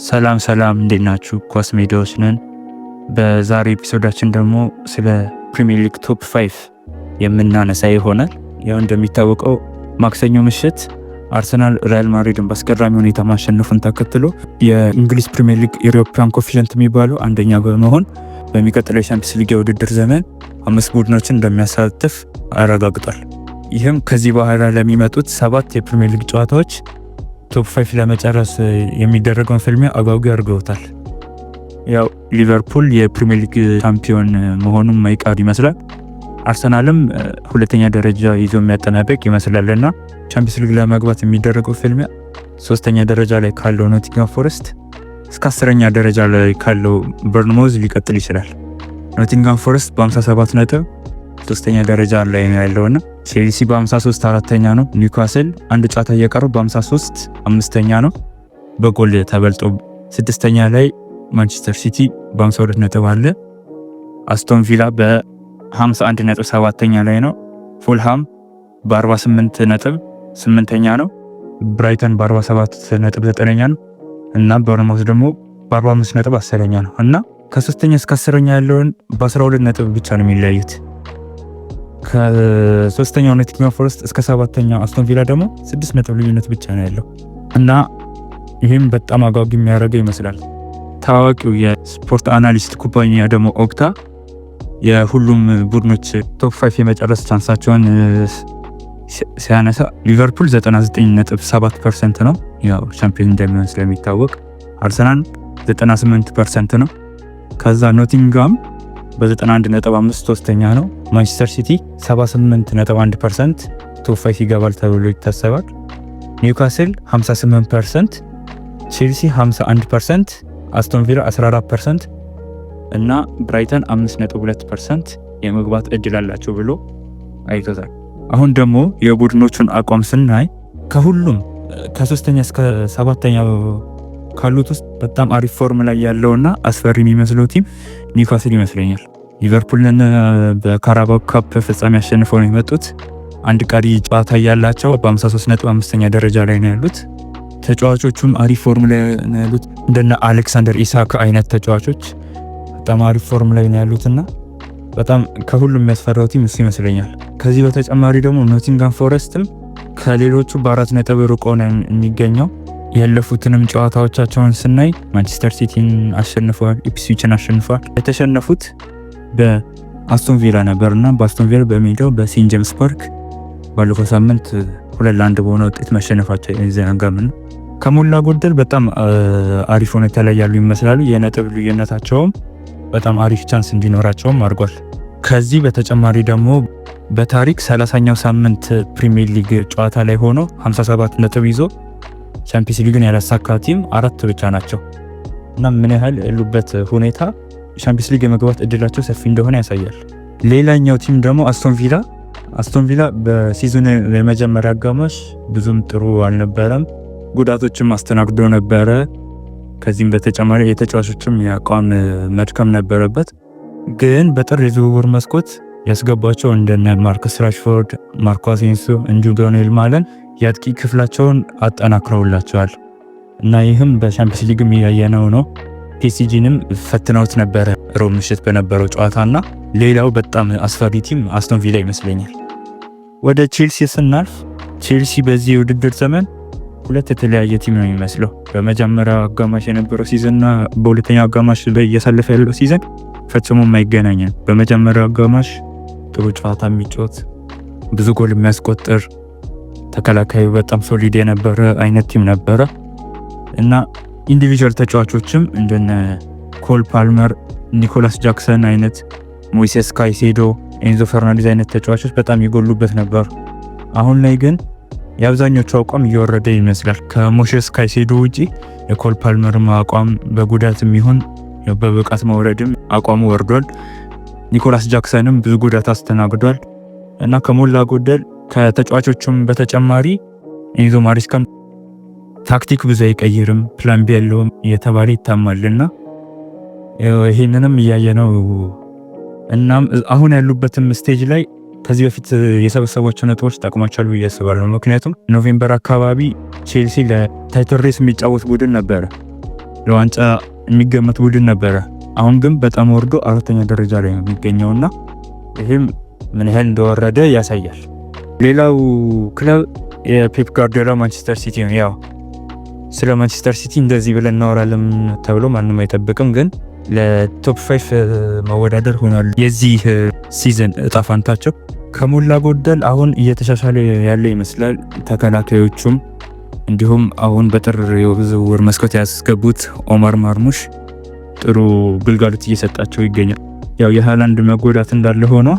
ሰላም ሰላም፣ እንዴት ናችሁ? ኳስ ሜዳዎች ነን። በዛሬ episode ኣችን ደግሞ ስለ ፕሪሚየር ሊግ top 5 የምናነሳ ይሆናል። ያው እንደሚታወቀው ማክሰኞ ምሽት አርሰናል ሪያል ማድሪድን በአስገራሚ ሁኔታ ማሸነፉን ተከትሎ የእንግሊዝ ፕሪሚየር ሊግ European coefficient የሚባለው አንደኛ በመሆን በሚቀጥለው የሻምፒዮንስ ሊግ የውድድር ዘመን አምስት ቡድኖችን እንደሚያሳትፍ አረጋግጧል። ይህም ከዚህ በኋላ ለሚመጡት ሰባት የፕሪሚየር ሊግ ጨዋታዎች top 5 ለመጨረስ የሚደረገውን ፍልሚያ አጓጊ አድርገውታል። ያው ሊቨርፑል የፕሪሚየር ሊግ ቻምፒዮን መሆኑን ማይቀር ይመስላል። አርሰናልም ሁለተኛ ደረጃ ይዞ የሚያጠናቀቅ ይመስላል እና ቻምፒየንስ ሊግ ለመግባት የሚደረገው ፍልሚያ ሶስተኛ ደረጃ ላይ ካለው ኖቲንግሃም ፎረስት እስከ 10ኛ ደረጃ ላይ ካለው በርንሞዝ ሊቀጥል ይችላል። ኖቲንግሃም ፎረስት በ57 ነጥብ ሶስተኛ ደረጃ ላይ ነው ያለውና ቼልሲ በ53 አራተኛ ነው። ኒውካስል አንድ ጨዋታ እየቀረው በ53 አምስተኛ ነው፣ በጎል ተበልጦ። ስድስተኛ ላይ ማንቸስተር ሲቲ በ52 ነጥብ አለ። አስቶን ቪላ በ51 ነጥብ ሰባተኛ ላይ ነው። ፉልሃም በ48 ነጥብ ስምንተኛ ነው። ብራይተን በ47 ነጥብ ዘጠነኛ ነው እና በርንማውዝ ደግሞ በ45 ነጥብ 10ኛ ነው እና ከሶስተኛ እስከ 10ኛ ያለውን በ12 ነጥብ ብቻ ነው የሚለያዩት። ከሶስተኛው ኖቲንግሃም ፎረስት እስከ ሰባተኛው አስቶን ቪላ ደግሞ 6 ነጥብ ልዩነት ብቻ ነው ያለው እና ይህም በጣም አጓጊ የሚያደርገው ይመስላል። ታዋቂው የስፖርት analyst ኩባንያ ደግሞ ኦፕታ የሁሉም ቡድኖች top 5 የመጨረስ chance ኣቸውን ሲያነሳ ሊቨርፑል 99.7% ነው፣ ያው ሻምፒዮን እንደሚሆን ስለሚታወቅ። አርሰናል 98% ነው። ከዛ ኖቲንግሃም በ91.5 ሶስተኛ ነው። ማንቸስተር ሲቲ 78.1% top 5 ይገባል ተብሎ ይታሰባል። ኒውካስል 58%፣ ቼልሲ 51%፣ አስቶን ቪላ 14% እና ብራይተን 5.2% የመግባት እድል አላቸው ብሎ አይቶታል። አሁን ደግሞ የቡድኖቹን አቋም ስናይ ከሁሉም ከሶስተኛ እስከ ሰባተኛ ካሉት ውስጥ በጣም አሪፍ form ላይ ያለውና አስፈሪ የሚመስለው team ኒውካስል ይመስለኛል። ሊቨርፑልን በካራባው ካፕ ፍጻሜ አሸንፈው ነው የመጡት። አንድ ቀሪ ጨዋታ እያላቸው በ53 ነጥብ አምስተኛ ደረጃ ላይ ነው ያሉት። ተጫዋቾቹም አሪፍ form ላይ ነው ያሉት። እንደነ አሌክሳንደር ኢሳክ አይነት ተጫዋቾች በጣም አሪፍ form ላይ ነው ያሉትና በጣም ከሁሉም የሚያስፈራው team እሱ ይመስለኛል። ከዚህ በተጨማሪ ደግሞ ኖቲንግሃም ፎረስትም ከሌሎቹ በ4 ነጥብ ርቆ ነው የሚገኘው። ያለፉትንም ጨዋታዎቻቸውን ስናይ ማንቸስተር ሲቲን አሸንፈዋል፣ ኢፕስዊችን አሸንፈዋል። የተሸነፉት በአስቶን ቪላ ነበር እና በአስቶን ቪላ በሜዳው በሴንት ጄምስ ፓርክ ባለፈው ሳምንት 2-1 በሆነ ውጤት መሸነፋቸው አይዘነጋም። ከሞላ ጎደል በጣም አሪፍ ሁኔታ ላይ ያሉ ይመስላሉ። የነጥብ ልዩነታቸውም በጣም አሪፍ chance እንዲኖራቸውም አድርጓል። ከዚህ በተጨማሪ ደግሞ በታሪክ 30ኛው ሳምንት ፕሪሚየር ሊግ ጨዋታ ላይ ሆኖ 57 ነጥብ ይዞ ቻምፒየንስ ሊግን ያላሳካ team አራት ብቻ ናቸው እና ምን ያህል ያሉበት ሁኔታ ቻምፒየንስ ሊግ የመግባት እድላቸው ሰፊ እንደሆነ ያሳያል። ሌላኛው team ደግሞ አስቶን ቪላ። አስቶን ቪላ በ season የመጀመሪያ አጋማሽ ብዙም ጥሩ አልነበረም። ጉዳቶችም አስተናግዶ ነበረ። ከዚህም በተጨማሪ የተጫዋቾችም የአቋም መድከም ነበረበት። ግን በጥር የዝውውር መስኮት ያስገባቸው እንደነ ማርከስ ራሽፎርድ፣ ማርኮ አሴንሲዮ እንዲሁም ዶኔል ማለን የአጥቂ ክፍላቸውን አጠናክረውላቸዋል እና ይህም በሻምፒዮንስ ሊግም እያየነው ነው። ፒኤስጂንም ፈትነውት ነበረ ሮብ ምሽት በነበረው ጨዋታና ሌላው በጣም አስፈሪ team አስቶን ቪላ ይመስለኛል። ወደ ቼልሲ ስናልፍ ቼልሲ በዚህ የውድድር ዘመን ሁለት የተለያየ team ነው የሚመስለው። በመጀመሪያው አጋማሽ የነበረው season እና በሁለተኛው አጋማሽ ላይ እያሳለፈ ያለው season ፈጽሞ የማይገናኝ ነው። በመጀመሪያው አጋማሽ ጥሩ ጨዋታ የሚጫወት፣ ብዙ ጎል የሚያስቆጥር፣ ተከላካዩ በጣም solid የነበረ አይነት team ነበረ እና individual ተጫዋቾችም እንደነ ኮል ፓልመር፣ ኒኮላስ ጃክሰን አይነት፣ ሞይሴስ ካይሴዶ፣ ኤንዞ ፈርናንዴዝ አይነት ተጫዋቾች በጣም ይጎሉበት ነበሩ። አሁን ላይ ግን የአብዛኞቹ አቋም እየወረደ ይመስላል። ከሞይሴስ ካይሴዶ ውጪ የኮል ፓልመርም አቋም በጉዳትም ይሁን በብቃት መውረድም አቋሙ ወርዷል። ኒኮላስ ጃክሰንም ብዙ ጉዳት አስተናግዷል እና ከሞላ ጎደል ከተጫዋቾቹም በተጨማሪ ኤንዞ ማሪስካም ታክቲክ ብዙ አይቀይርም፣ plan B የለውም እየተባለ ይታማልና ይህንንም እያየ ነው። እናም አሁን ያሉበትም stage ላይ ከዚህ በፊት የሰበሰቧቸው ነጥቦች ጠቅሟቸዋል ብዬ አስባለሁ። ምክንያቱም November አካባቢ ቼልሲ ለ title race የሚጫወት ቡድን ነበረ። ለዋንጫ የሚገመት ቡድን ነበረ። አሁን ግን በጣም ወርዶ አራተኛ ደረጃ ላይ ነው የሚገኘውና ይህም ምን ያህል እንደወረደ ያሳያል። ሌላው ክለብ የፔፕ ጋርዲዮላ ማንቸስተር ሲቲ ነው። ያው ስለ ማንቸስተር ሲቲ እንደዚህ ብለን እናወራለን ተብሎ ማንም አይጠብቅም፣ ግን ለ top five መወዳደር ሆኗል። የዚህ season እጣ ፋንታቸው ከሞላ ጎደል አሁን እየተሻሻለ ያለ ይመስላል። ተከላካዮቹም እንዲሁም አሁን በጥር የዝውውር መስኮት ያስገቡት ኦማር ማርሙሽ ጥሩ ግልጋሎት እየሰጣቸው ይገኛል። ያው የሃላንድ መጎዳት እንዳለ ሆኖ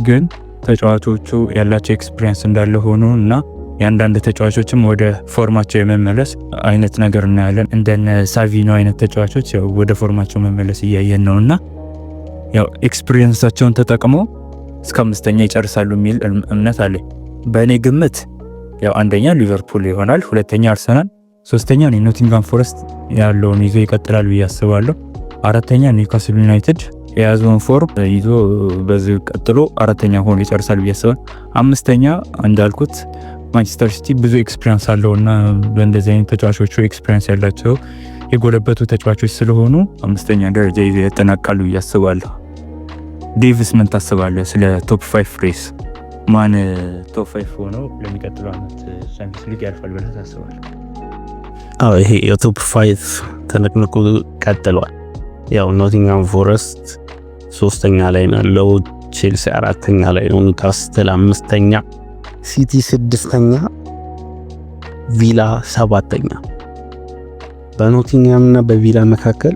ግን ተጫዋቾቹ ያላቸው experience እንዳለ ሆኖ እና የአንዳንድ ተጫዋቾችም ወደ form ኣቸው የመመለስ አይነት ነገር እናያለን። እንደነ ሳቪኖ አይነት ተጫዋቾች ያው ወደ form ኣቸው መመለስ እያየን ነው እና ያው experience ኣቸውን ተጠቅመው እስከ አምስተኛ ይጨርሳሉ የሚል እምነት አለ። በእኔ ግምት ያው አንደኛ ሊቨርፑል ይሆናል፣ ሁለተኛ አርሰናል፣ ሶስተኛ ኖቲንጋም ፎረስት ያለውን ይዞ ይቀጥላል ብዬ አስባለሁ። አራተኛ ኒውካስል ዩናይትድ የያዘውን form ይዞ በዚህ ቀጥሎ አራተኛ ሆኖ ይጨርሳል ብዬ አስባለሁ። አምስተኛ እንዳልኩት ማንቸስተር ሲቲ ብዙ experience አለው እና በእንደዚህ አይነት ተጫዋቾቹ experience ያላቸው የጎለበቱ ተጫዋቾች ስለሆኑ አምስተኛ ደረጃ ይዘው ያጠናቃሉ ብዬ አስባለሁ። ዴቪስ ምን ታስባለህ ስለ top five race? ማን top five ሆኖ ለሚቀጥለው ዓመት ቻምፒየንስ ሊግ ያልፋል ብለህ ታስባለህ? አዎ፣ ይሄ የ top five ትንቅንቁ ቀጥሏል። ያው ኖቲንግሃም ፎረስት ሶስተኛ ላይ ነው ያለው፣ ቼልሲ አራተኛ ላይ ነው፣ ኒውካስትል አምስተኛ፣ ሲቲ ስድስተኛ፣ ቪላ ሰባተኛ። በኖቲንግሃም እና በቪላ መካከል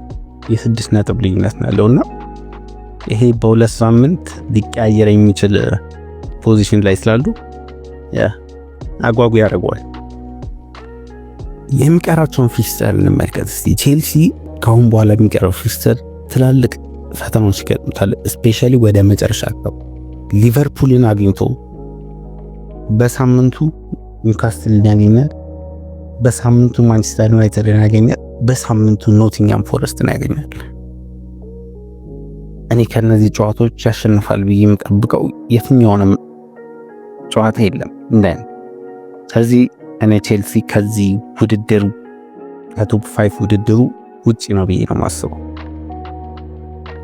የ6 ነጥብ ልዩነት ነው ያለውና ይሄ በ2 ሳምንት ሊቀያየር የሚችል position ላይ ስላሉ አጓጊ ያደርገዋል። የሚቀራቸውን fixture እንመልከት እስቲ። ቼልሲ ከአሁን በኋላ የሚቀረው fixture ትላልቅ ፈተናዎች ይገጥሙታል። Especially ወደ መጨረሻ አካባቢ ሊቨርፑልን አግኝቶ በሳምንቱ ኒውካስትልን ያገኛል፣ በሳምንቱ ማንቸስተር ዩናይትድን ያገኛል፣ በሳምንቱ ኖቲንግሃም ፎረስትን ያገኛል። እኔ ከነዚህ ጨዋታዎች ያሸንፋል ብዬ የምጠብቀው የትኛውንም ጨዋታ የለም እንደ ስለዚህ እኔ ቼልሲ ከዚህ ውድድር ከ top five ውድድሩ ውጪ ነው ብዬ ነው የማስበው።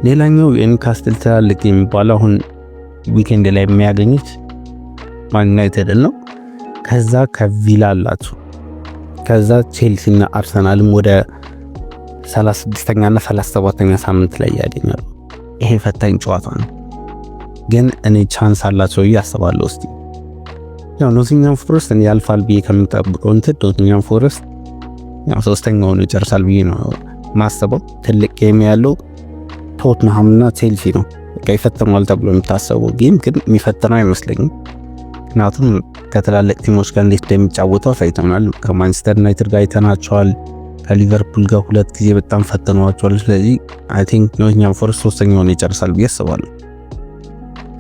ሌላኛው የኒውካስትል ትላልቅ የሚባለው አሁን weekend ላይ የሚያገኙት ማን ዩናይትድን ነው። ከዛ ከቪላ አላቸው። ከዛ ቼልሲና አርሰናልም ወደ 36ኛ እና 37ኛ ሳምንት ላይ ያገኛሉ። ይሄ ፈታኝ ጨዋታ ነው፣ ግን እኔ chance አላቸው ብዬ አስባለሁ። እስቲ ያው ኖቲንግሃም ፎረስት እኔ ያልፋል ብዬ ከምጠብቀው እንትን ኖቲንግሃም ፎረስት ያው ሶስተኛ ሆኖ ይጨርሳል ብዬ ነው ማስበው። ትልቅ game ያለው ቶትንሃም እና ቼልሲ ነው። በቃ ይፈትነዋል ተብሎ የሚታሰበው game ግን የሚፈትነው አይመስለኝም። ምክንያቱም ከትላልቅ team ኦች ጋር እንዴት እንደሚጫወቱ አሳይተናል። ከማንቸስተር ዩናይትድ ጋር አይተናቸዋል። ከሊቨርፑል ጋር ሁለት ጊዜ በጣም ፈትነዋቸዋል። ስለዚህ I think ኖቲንግሃም ፎረስት ሶስተኛ ሆኖ ይጨርሳል ብዬ አስባለሁ።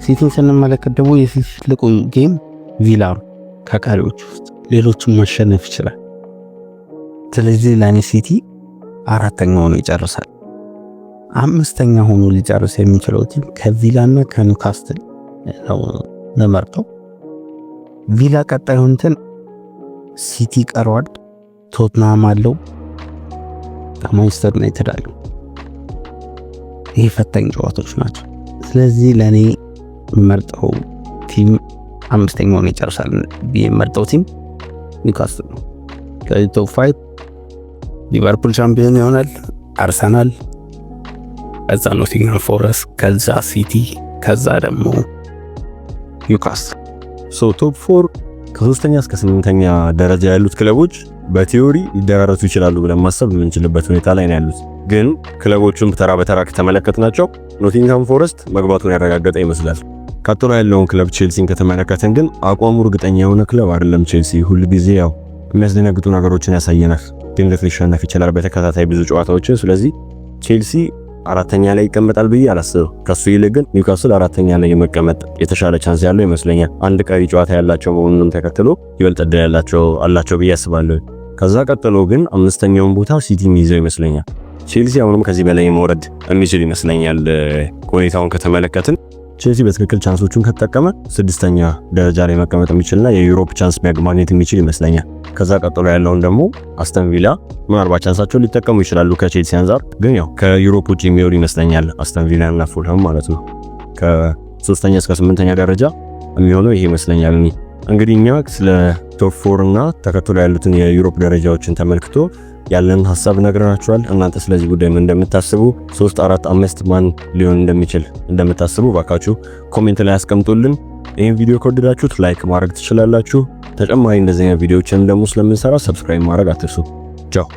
ሲቲን ስንመለከት ደግሞ የሲቲ ትልቁ game ቪላ ነው ከቀሪዎች ውስጥ ሌሎቹን ማሸነፍ ይችላል። ስለዚህ ለእኔ ሲቲ አራተኛ ሆኖ ይጨርሳል። አምስተኛ ሆኖ ሊጨርስ የሚችለው team ከቪላ እና ከኒውካስትል ነው ለመርጠው። ቪላ ቀጣዩ እንትን ሲቲ ቀረዋል፣ ቶትናም አለው፣ ከማንቸስተር ዩናይትድ አለው። ይሄ ፈታኝ ጨዋታዎች ናቸው። ስለዚህ ለእኔ መርጠው team አምስተኛ ሆኖ ይጨርሳል የመርጠው team ኒውካስትል ነው። ከዚህ top five ሊቨርፑል ቻምፒዮን ይሆናል፣ አርሰናል፣ ከዛ ኖቲንግሃም ፎረስት፣ ከዛ ሲቲ፣ ከዛ ደግሞ ኒውካስትል። So top four ከሶስተኛ እስከ ስምንተኛ ደረጃ ያሉት ክለቦች በ theory ሊደራረሱ ይችላሉ ብለን ማሰብ የምንችልበት ሁኔታ ላይ ነው ያሉት። ግን ክለቦቹን ተራ በተራ ከተመለከትናቸው ኖቲንግሃም ፎረስት መግባቱን ያረጋገጠ ይመስላል። ቀጥሎ ያለውን ክለብ ቼልሲን ከተመለከትን ግን አቋሙ እርግጠኛ የሆነ ክለብ አይደለም። ቼልሲ ሁል ጊዜ ያው የሚያስደነግጡ ነገሮችን ያሳየናል። ድንገት ሊሸነፍ ይችላል በተከታታይ ብዙ ጨዋታዎችን። ስለዚህ ቼልሲ አራተኛ ላይ ይቀመጣል ብዬ አላስብም። ከሱ ይልቅ ግን ኒውካስል አራተኛ ላይ የመቀመጥ የተሻለ chance ያለው ይመስለኛል። አንድ ቀሪ ጨዋታ ያላቸው መሆኑንም ተከትሎ ይበልጥ ዕድል ያላቸው አላቸው ብዬ አስባለሁ። ከዛ ቀጥሎ ግን አምስተኛውን ቦታ ሲቲ የሚይዘው ይመስለኛል። ቼልሲ አሁንም ከዚህ በላይ መውረድ የሚችል ይመስለኛል ሁኔታውን ከተመለከትን። ቼልሲ በትክክል chance ኦቹን ከተጠቀመ ስድስተኛ ደረጃ ላይ መቀመጥ የሚችልና የ Europe chance ማግኘት የሚችል ይመስለኛል። ከዛ ቀጥሎ ያለውን ደግሞ አስተን ቪላ ምናልባት chance ኣቸውን ሊጠቀሙ ይችላሉ ከቼልሲ አንጻር፣ ግን ያው ከ Europe ውጭ የሚሆኑ ይመስለኛል አስተን ቪላ እና ፉልሃም ማለት ነው። ከሶስተኛ እስከ ስምንተኛ ደረጃ የሚሆነው ይሄ ይመስለኛል። እኔ እንግዲህ እኛ ስለ top four እና ተከትሎ ያሉትን የ Europe ደረጃዎችን ተመልክቶ ያለን ሀሳብ ነግረናችኋል። እናንተ ስለዚህ ጉዳይ ምን እንደምታስቡ፣ 3፣ 4፣ 5 ማን ሊሆን እንደሚችል እንደምታስቡ ባካችሁ comment ላይ አስቀምጡልን። ይህን ቪዲዮ ከወደዳችሁት like ማድረግ ትችላላችሁ። ተጨማሪ እንደዚህ አይነት ቪዲዮዎችን ደግሞ ስለምንሰራ subscribe ማድረግ አትርሱ። ቻው።